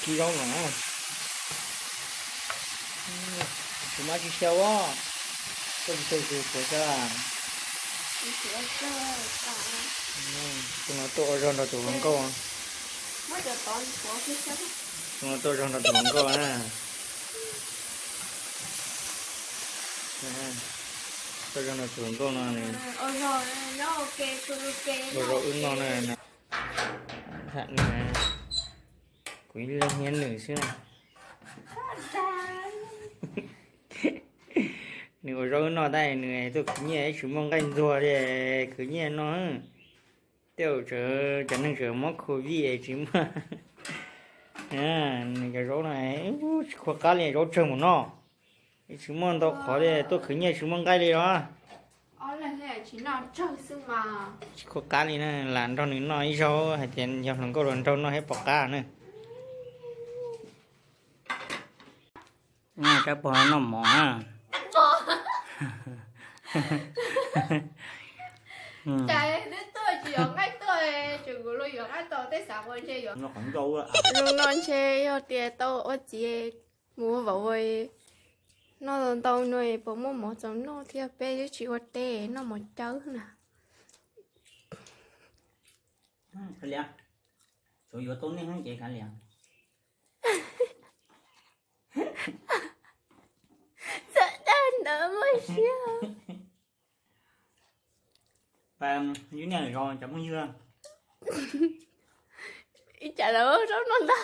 Kib zaub no na. Tus mab tsis xyaw os. Koj tsis xyaw tus puav xyaw a? Tus no tuaj ua zog nrog tus hluas nkauj. Tus no tuaj zog nrog tus hluas nkauj na. Tuaj zog nrog tus hluas nkauj no, ua zog wb noj na. Kuv ib leeg nyiam nws xwb na. Nws ua zaub noj tab nws tuaj khwv nyiaj ib tsis muaj nqaij ntxuag li, khwv nyiaj no. Tej zaum cov neeg tseem mob covid tsis muaj. Nws cov zaub no tsis khuam qab li, zaub tsawg mus noj. Tsis muaj ntau qhov li, tuaj khwv nyiaj tsis muaj nqaij li los. Tsis khuam qab li na, lam nrog nws noj ib zaug hais tias yog hluas nkauj los nraug noj thiab pom qab na. Rab pog noj mov na. Zoo no ntshe yog tias tau ua txiv mus ua vauv noj ntau no puas muaj mov txaus noj thiab, peb twb tsis ua teb noj mov cawb na. Kav liam, tsuav yuav tau neeg ces kav liam. Txawm dag ntawd muaj siab. Yus niaj zaus cov phooj ywg, ib tsam lawv zaub no ntag.